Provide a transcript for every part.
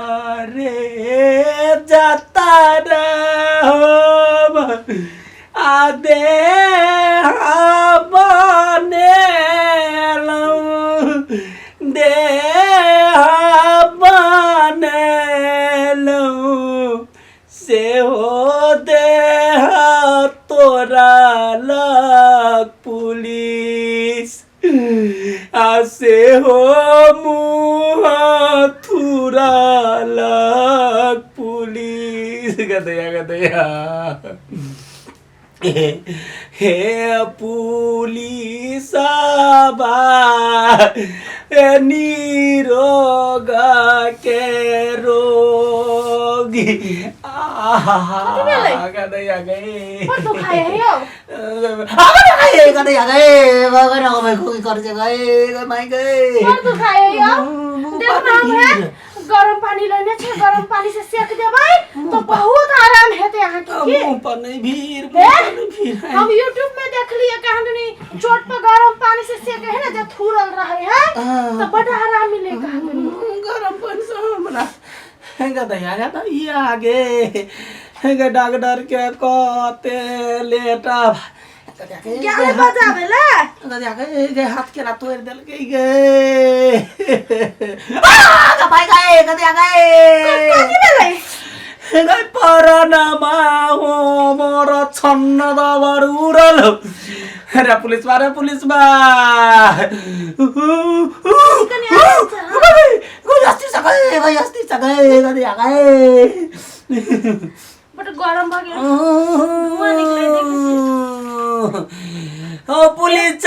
अरे जतन हम आ देह बनेलहुँ देह बनेलहुँ सेहो देह तोरा लग पुलिस आ सेहो मुँह थुरलक पुलिस। गदैया गदैया हे हे पुलिसबा निरोग के रोगी। कथी भेलै? गदैया गई। बड़ दुखाय है यौ। बड़ दुखाय है यौ। देख ना हम है गरम पानी लेने छै, गरम पानी से सेक देबै तो बहुत आराम हेतै अहाँके की। मुँह पर नहीं भीड़, हे? मुँह पर नहीं भीड़ है। हम यूट्यूब में देखलिए कहानी चोट पर गरम पानी से सेके है ना जब थूरल रहे है तो बड़ा आराम मिले कहानी। गरम पानी से हमरा गदैया गदैया गे गे डॉक्टर के कते लेटा क्या बजावे ला गदैया गे गे हाथ केना तोड़ि देलकै गे। आ गे भाई गे गदैया गे। कथी भेलै? गे परमा हो मोर छन्न दबर उड़ल रे पुलिस बा रे पुलिस बा। कनी आराम से, हाँ। बट गरम भ गेल, धुआं निकले देखै छी। ओ पुलिस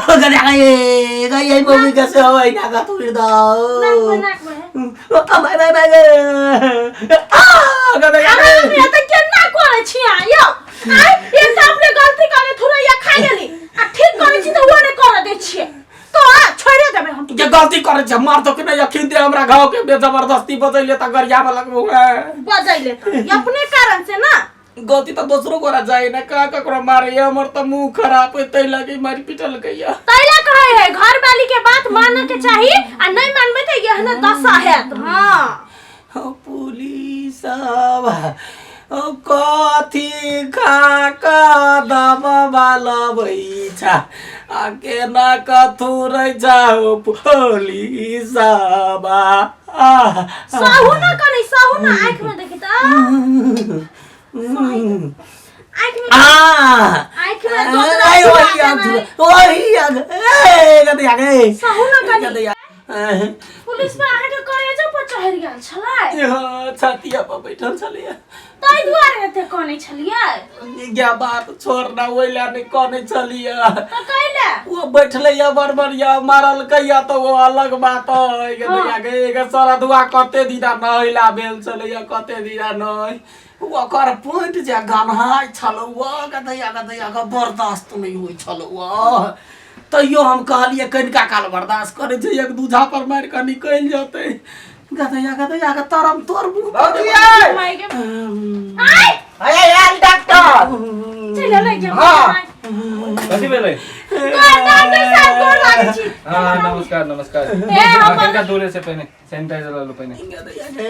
गदैया गे गई मम्मी कैसे हो ना का तू नाक में, नाक में। भाई भाई भाई आ गदैया। अरे हम एते केना करै छी अहाँ यौ? आइ एक तऽ अपने गलती कऽ के थुरैया खा गेली आ ठीक करै छी तऽ ओहो नहि करऽ दै छियै तो आ छोड़े देबै हम। जे गलती करै छै मार तो कि नहीं यकीन दे हमरा घाव के बे जबरदस्ती बजैले त गरियाबे लगबो है। बजैले तऽ ई अपने कारण से ना। गलती त दोसरो गोरा जाए ना का ककरो मारे हमर त मुंह खराब है तै लगी मारि पिटल गैया। तैला कहै है घर वाली के बात मानऽ के चाही आ नहि मानबै तऽ एहने दशा हैत। हाँ पुलिस कथी खा कऽ दबा लबै छ आ केना कथुरै छ पुलिस। सहू ना कनी, सहू ना, आँखि में देखी तऽ आँखि में, आँखि में दोसरा छुआ देबै। सहू ना कनी। पुलिस पर अहाँके करेजो पर चढ़ि गेल छलै। छतिया पर बैठल छलियै ताहि दुआरे एते कनै छलियै। गे बात छोड़ ना, ओहि लए नहि कनै छलियै। तऽ कैले ओ बैठले या बड़ बढ़िया मारलकै या तऽ ओ अलग बात है। गे दैया गे गे सरधुआ कते दिना नहैला भेल छलैया कते दिना नहि ओकर पोइंट जे गन्हाइ छलौ गे दैया गे दैया गे बर्दाश्त नहि होइ छलौ। तैयो हम कहलियै कनिका काल बर्दाश्त करै छै, एक दू झापर मारि कऽ निकलि जेतै। गदैया गदैया गे तरम तोर मुँह पर बाबूजी आइ। माय गे आइ। अरे आयल डॉक्टर। चलि एलै जे। हाँ। कथी भेलै? डॉक्टर साहब गोर लागै छी। हाँ नमस्कार नमस्कार। ए, हाँ, हमर कनिका दूरे से पहिने सैनिटाइजर लऽ लो पहिने। गदैया गे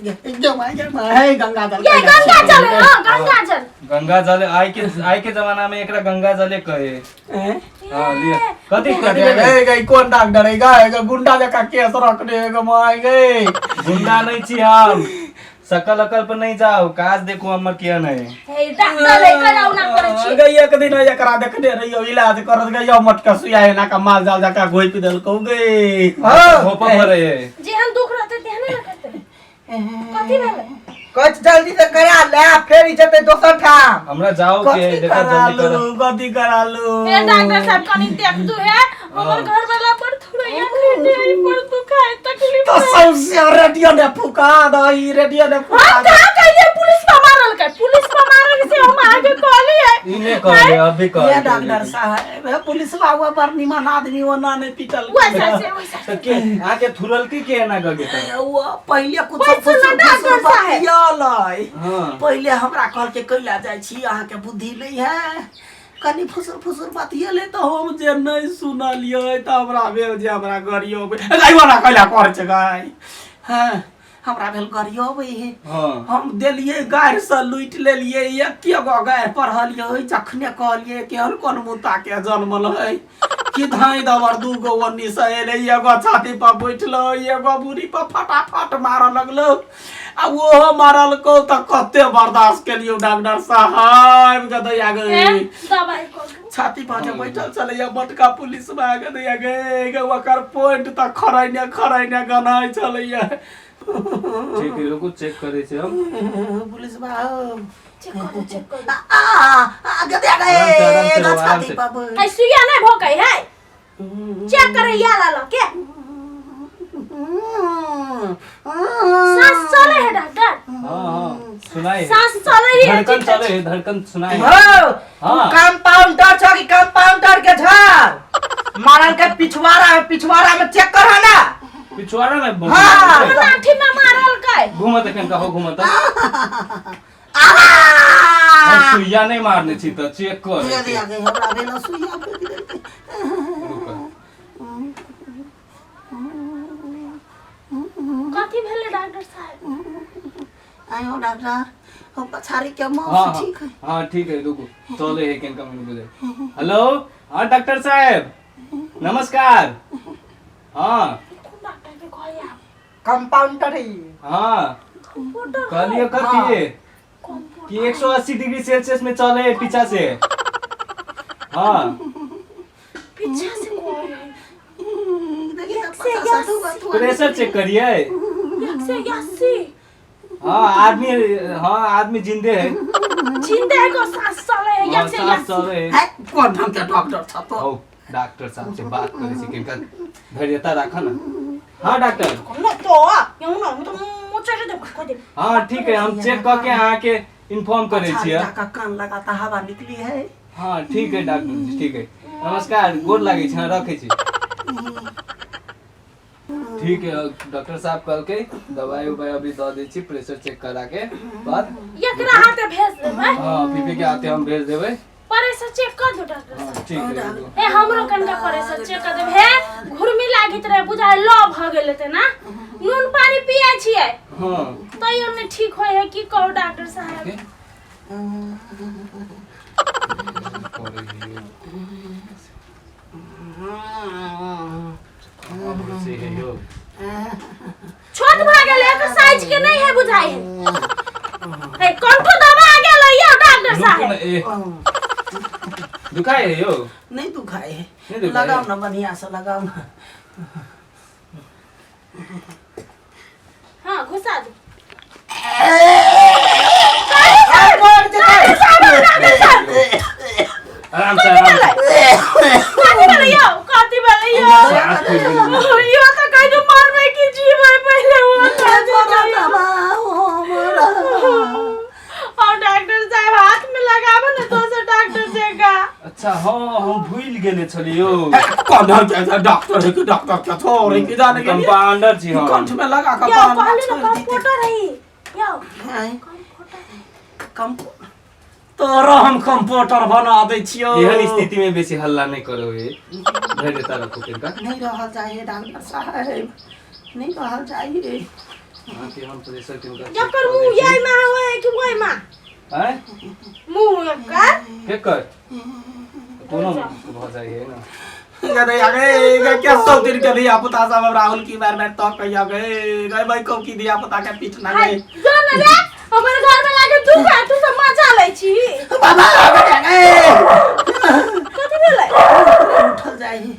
गे my गे my Ganga जल। ये गंगा जल है, हाँ गंगा जल। गंगा जल आइ के जमाना में एकरा गंगा जले कहे। हाँ लिअ। कथी कथी भेलै? ए गई कोन डॉक्टर है गे गे गुंडा जका केस रखने गे my गे। गुंडा नहीं छी हम, सकल अकल पर नहीं जाओ, काज देखो हमर केहन है। हे डॉक्टर है कला उना करै छी। गई एक दिन एकरा देखने रहियो इलाज करत गई मटका सुइया एना का माल जाल जका घोपि देलकौ गे। हाँ। घोपऽ पड़े है। जेहन दुख रहतै तेहने ने करतै। कथी भेलै? कच जल्दी से करा ले फेर ई जेतै दोसर ठाम। हमरा जाओ के कथी देखा जल्दी करालू कर। कथी करालू? हे डॉक्टर साहब कनी देख दू हे हमर घर वाला पर थोड़ा खैने आई पर दुखाय तकलीफ तो है। सौंसे रेडियो ने फुका दही, रेडियो ने फुका हम कहाँ कहिए पुलिस पर मारल के, पुलिस पर मारल से हम आगे कहलिए। ई नहीं कहले अभी ये कहले। डॉक्टर साहब हे पुलिस बाबू बड़ निमन आदमी ओना नहीं पिटल। वैसा से वैसा। तो के आके थुरल की के एना कह के? वो पहिले कुछ पैसा फुसुर ना फुसुर डॉक्टर साहेब। बतियालै। हाँ। पहिले हमरा कहलकै कैला जाइ छी अहाँके बुद्धि नहि है, कनि फुसुर फुसुर बतियेलै तऽ हम जे नहि सुनलियै तऽ हमरा भेल जे हमरा गरियो गाय वाला कैला करै छै गाय। हाँ हमरा भेल गरियबै हे। हाँ। हम देलियै गारि से लूटि लेलियै, एके गो गारि पढ़लियै। जखने कहलियै केहन कोन मुता के जन्मल है कि धाई दबर दू गो ओन्नी से एलै, एगो छाती पर बैठलो, एगो बूढ़ी पर फटाफट मारऽ लगलो आ ओहो मारलको तऽ कते बर्दाश्त केलियौ डॉक्टर साहब के दैया गई। दवाई करू। छाती पर जे बैठल छलैया मोटका पुलिस के दैया गई गे, ओकर पॉइंट तऽ खरैने खरैने गनाइ छलैया। ठीक है, रुकू, चेक करै छी हम। पुलिस बाबू चेक करू, चेक करू। आ आ गदे गए। आराम से, आराम से रहो, आराम छाती से। पर। ऐ सुइया नहीं भोकै है, चेक करे या ला के सांस चले है डॉक्टर? हाँ हाँ, सुनाई है। सांस चले है। धड़कन चले है, धड़कन सुनाई है। हो तू। हाँ। कंपाउंडर छ कि कंपाउंडर के झाड़ मारल के पिछवाड़ा है, पिछवाड़ा में चेक कर ना। पिछवाड़ा में घूमत। हाँ। लाठी में मारल के घूमत एखन कहो घूमत। आ हम सुइया नहीं मारने छी तऽ चेक कर। दिया दिया गई, हमरा भेल सुइया फेंक देलकै। रुक। कथी भेलै डॉक्टर साहब? आयो डॉक्टर, हम पछाड़ी के हाँ। मौस हाँ। ठीक है? हाँ, ठीक है, रुकू, चले है केनका मिनट बुझे। हेलो, हाँ डॉक्टर साहब, नमस्कार। हाँ। कोन डॉक्टर के कहै आप? कंपाउंडर है। हाँ। कंप्यूटर। कहलिए कथी कंप्यूटर। कि 180 डिग्री सेल्सियस में चले है पीछा से। हाँ। पीछा से कहै है। देखी तऽ पचास दुआ तुआ। प्रेशर चेक करिए। 180। हाँ आदमी, हाँ आदमी जिंदे है। जिंदा है को सांस चले है। हाँ, एक से सांस अस्सी। चले है। है कोन ढंग के डॉक्टर छ तो? हो, डॉक्टर साहब से बात करे छी, किनका धैर्यता राख ना। हाँ डॉक्टर। न तो यौ न हम तो मोचरे दे कह दे। हाँ ठीक है, हम चेक करके अहाँ के इन्फॉर्म करे पछाड़ी छियै। जाके कान लगाता हवा निकली है। हाँ ठीक है डॉक्टर जी, ठीक है, नमस्कार, गोर लागै छी। हाँ, रखै छी। ठीक है डॉक्टर साहब, कहलकै दवाई उवाई अभी दऽ दै छी, प्रेशर चेक करा के बाद। एकरा हाथे भेज देबै। हाँ, पीपी के हाथे हम भेज देबै। प्रेशर चेक कर दो डॉक्टर हाँ साहब। ठीक है। ए हमरो कनका प्रेशर चेक कर देब। हे घुर्मी लागैत रहे, बुझाय ल भ गेल हेतै ना। नून पानी पियै छियै हाँ तैयो नहि ठीक होइ है। की कहू डॉक्टर साहब? के? करै हियै। कहाँ घुसै है यौ? छोट भऽ गेल, एकर साइज के नहीं है बुझाइ है। हे कंठो दबा गेल यौ डॉक्टर रुकू साहब। ने, ए दुखाइ है यौ? नहीं दुखाए है। नहीं दुखाए? लगाओ ना, बढ़िया से लगाओ ना। हाँ, घुसा दो। मर जेतै। आराम से, आराम से। कथी भेलै यौ? कथी भेलै यौ? सास फूलि गेलै। यो तऽ कहि दू मरबै कि जीबै पहिले ओ कह दू। और डॉक्टर साहब, हाथ में लगाबो ने दोसर डॉक्टर जकाँ। अच्छा हाँ, हम भूलि गेले छलियौ। कौन ढंग के डॉक्टर है कि डॉक्टर के छोड़ कि जाने के लिए कंपाउंडर छी हम। कंठ में लगा के यौ बाल कहली छोड़ ने देते। कंप्यूटर है यौ। हैं? कंप्यूटर। कम तोरा हम कंप्यूटर बना दै छियौ। एहन स्थिति में बेसी हल्ला नहीं करो, ये धैर्यता रखो किनका। नहीं रहल जाइए डॉक्टर साहब, नहीं रहल जाइए। अहाँके हम प्रेशर किनका check जकर कऽ मुंह दै छी। यही में होय है कि ओहि में? आँय? मुंह एकर। केकर कोनो भऽ जाइ है ना। अरे अरे गे, के सौ दिन के धिया पुता सब राहुल की बार बार तो कहिया गे गे भाई कौ की धिया पुता के पीठ ना हाय गे। जो न रे, हमर घर में लागे तू का तू सब मजा लै छी। बाबा गे। कथी भेलै? उठल जाइए।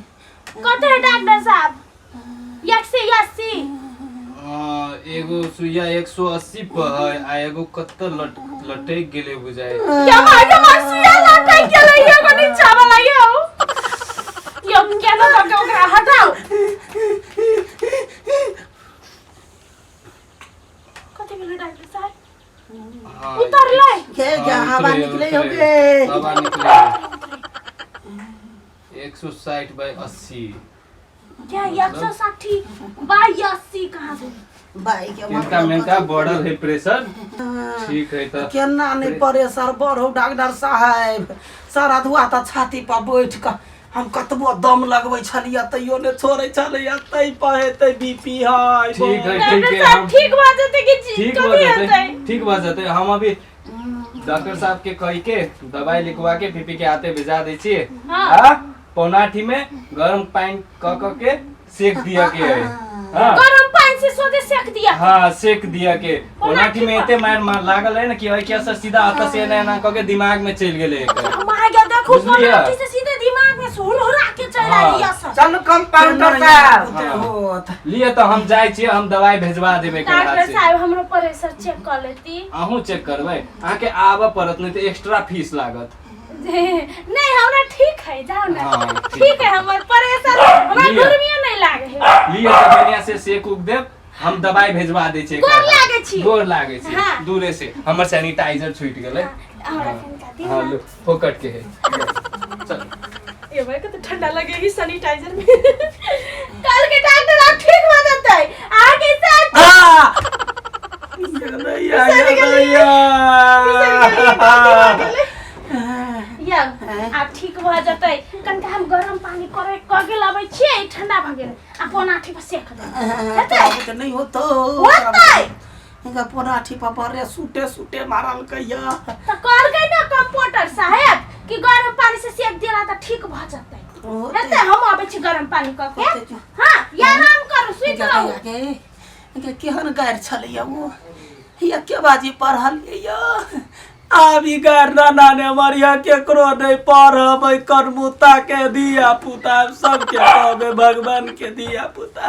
कते है डॉक्टर साहब? 180। हाँ, एगो सुइया 180 पर है आ एगो कत्त लट लटकि गेलै बुझाइ। क्या मार के मार सुइया लटक गेलै, एगो नीचा वाला यौ। यौ केना कऽ के ओकरा हटाउ। कथी भेलै डॉक्टर साहब? हाँ, उतरलै? के के हाँ, हवा उतरे, निकले उतरे, हो गे। हवा निकले। 160 बाई 80। क्या 160 बाई 80 कहाँ से? भाई के किनका मतलब मेनका कथी? बढ़ल है प्रेशर, ठीक है तऽ। केना नहीं प्रेशर बढ़ो डॉक्टर साहेब? सारा धुआ तऽ छाती पर बैठ कऽ हम कतबो दम लगबै छलियै तैयो नहि छोड़ै छलैया तै पर हेतै बीपी हाई ठीक है डॉक्टर ठीक है साहब हम ठीक भऽ जेतै कि ठीक भऽ कथी जेतै हेतै ठीक भऽ जेतै। हम अभी डॉक्टर साहब के कहि के दवाई लिखवा के बीपी के हाथे भेजा दै छियै। हाँ। हाँ, पौनाठी में गरम पानि क क के सेक दिया के है। हाँ गरम पानी से सोझे सेक दिया। हाँ, सेक दिया के। पौनाठी में पर। एते मार मार लागल है ना कि क्या सर सीधा आता से एना एना क के दिमाग में चलि गेलै एकर। माय गॉड, देखू बुझलियै? पनाठी से सीधे दिमाग में हुरहुरा के चलि हाँ। आइया सर। चलू कंपाउंडर साहब। हाँ। होत। लिअ तऽ हम जाइ छियै, हम दवाई भेजवा देबै एकर हाथ डॉक्टर से। साहब, हमरो प्रेशर चेक कर लेती। अहूँ चेक करबै? अहाँके आबऽ पड़त, नहि तऽ एक्स्ट्रा फीस लागत। नहीं, हमरा ठीक है, जाओ ना। हाँ, ठीक। ठीक है हमर प्रेशर, हमरा लिअ। गर्मियो नहीं लागे है। लिअ तऽ बढ़िया से सेक उक देब, हम दवाई भेजवा दै छियै। गोर एकर हाथ। लागै छी। गोर लागै छी। हाँ। दूरे से हमर सैनिटाइजर छूटि गेलै। हमरा कनिका दियौ हाँ ना। लो, फोकट के है, चल। ये भाई को तो ठंडा लगेगी सैनिटाइजर में। कल के डॉक्टर आप ठीक हो जतै आगे साथ। आ! दैया, दैया। या आब ठीक भऽ जेतै। कनिका हम गरम पानी करे कऽ के लबै छियै, ठंडा भऽ गेलै, आ पौना पर सेक देबै, हेतै? तऽ नहि होतौ। होतै। हिनका पोनाठी पर रे सूटे सूटे मारलकै या। तऽ कहलकै ने कंपाउंडर साहेब कि गरम पानी से सेक देला तऽ ठीक भऽ जेतै। होतै। हेतै, हम आबै छी गरम पानी कऽ के। होतै जो। हँ, या आराम करू, सुति रहू। गे गे, केहन गारि छलैया ओ या, के बाजी पढ़लियै या। आब ई गारि ना नाने मरिया, केकरो नहि पढ़बै। करमुता के धिया पुता, सबके कहबै भगवान के धिया पुता।